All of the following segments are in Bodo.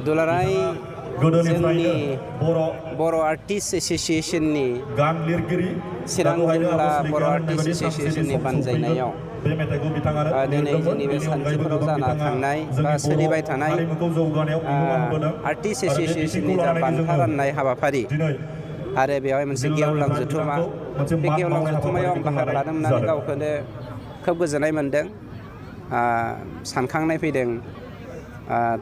दुलाराय जोंनि बर' आर्टिस्ट एसोसिएशननि चिरां जिल्ला बर' आर्टिस्ट एसोसिएशननि बानजायनायाव दिनै जोंनि बे सानसेफोराव जाना थांनाय बा सोलिबाय थानाय आर्टिस्ट एसोसिएशननि जा बान्था राननाय हाबाफारि आरो बेवहाय मोनसे गेवलां जथुमा बे गेवलां जथुमायाव आं बाहागो लानो मोननानै गावखौनो खोब गोजोननाय मोनदों सानखांनाय फैदों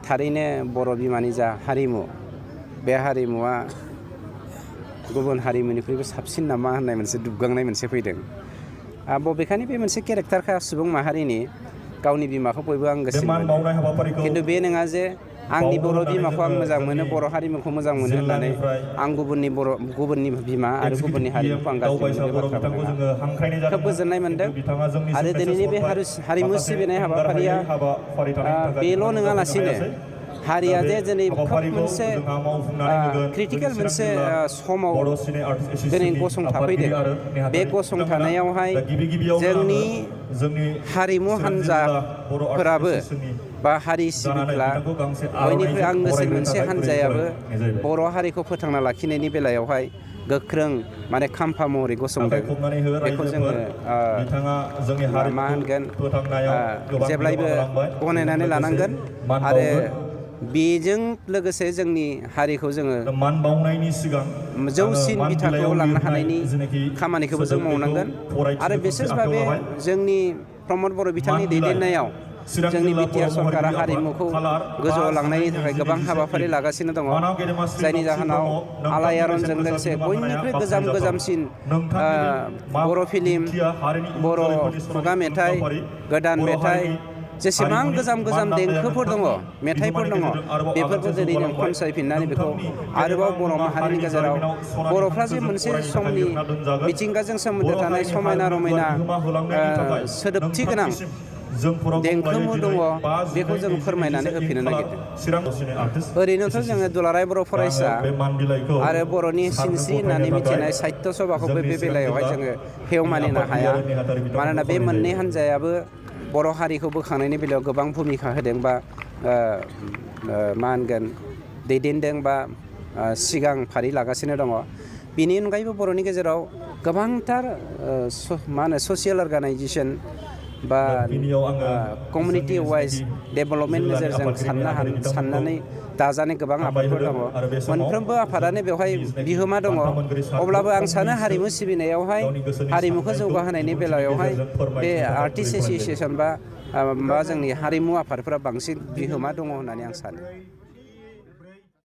थारैनो बर' बिमानि जा हारिमु बे हारिमुवा गुबुन हारिमुनिख्रुइबो साबसिन नामा होननाय मोनसे दुबगांनाय मोनसे फैदों बबेखानि बे मोनसे केरेक्टारखा सुबुं माहारिनि गावनि बिमाखौ बयबो आंगोसिन मोनो खिन्थु बे नङा जे आंनि बर' बिमाखौ आं मोजां मोनो बर' हारिमुखौ मोजां मोनो होननानै आं गुबुननि बिमा आरो गुबुननि हारिमुखौ आं गाज्रि मोनो बे बाथ्राखौ नङा खोब गोजोननाय मोनदों आरो दिनैनि बे हारिमु सिबिनाय हाबाफारिया बेल' नङालासिनो हारिया जे दिनै खोब मोनसे क्रिटिकेल मोनसे समाव दिनै गसंथाफैदों बे गसंथानायावहाय जोंनि हारिमु हान्जाफोराबो बा हारि सिबिग्रा बयनिख्रुइ आंगोसिन मोनसे हान्जायाबो बर' हारिखौ फोथांना लाखिनायनि बेलायावहाय गोख्रों माने खाम्फा महरै गसंदों बेखौ जोङो मा होनगोन जेब्लायबो गनायनानै लानांगोन आरो बेजों लोगोसे जोंनि हारिखौ जोङो जौसिन बिथाखौ लांनो हानायनि खामानिखौबो जों मावनांगोन आरो बिसेसभाबे जोंनि प्रमद बर' बिथांनि दैदेननायाव जोंनि बिटिआर सरकारा हारिमुखौ गोजौआव लांनायनि थाखाय गोबां हाबाफारि लागासिनो दङ जायनि जाहोनाव आलायारनजों लोगोसे बयनिख्रुइ गोजामसिन बर' फिल्म बर' खुगा मेथाइ गोदान मेथाइ जेसेबां गोजाम देंखोफोर दङ मेथाइफोर दङ बेफोरखौ दिनै जों खनसायफिननानै बेखौ आरोबाव बर' माहारिनि गेजेराव बर'फ्रा जे मोनसे समनि मिथिंगाजों सोमोन्दो थानाय समायना रमायना सोदोबथि गोनां देंखोमु दङ बेखौ जों फोरमायनानै होफिननो नागिरदों ओरैनोथ' जोङो दुलाराय बर' फरायसा आरो बर'नि सिनस्रि होननानै मिथिनाय साहित्य सभाखौबो बे बेलायावहाय जोङो हेव मानिनो हाया मानोना बे मोननै हान्जायाबो बर' हारिखौ बोखांनायनि बेलायाव गोबां भुमिका होदों बा मा होनगोन दैदेनदों बा सिगां फारि लागासिनो दङ बेनि अनगायैबो बर'नि गेजेराव गोबांथार मा होनो ससियेल अर्गानाइजेसन बा कमिउनिटि वाइज डेभेलपमेन्ट नोजोरजों साननानै दाजानाय गोबां आफादफोर दङ मोनफ्रोमबो आफादानो बेवहाय बिहोमा दङ अब्लाबो आं सानो हारिमु सिबिनायावहाय हारिमुखौ जौगाहोनायनि बेलायावहाय बे आर्टिस्ट एसोसिएशन बा जोंनि हारिमु आफादफोरा बांसिन बिहोमा दङ होननानै आं सानो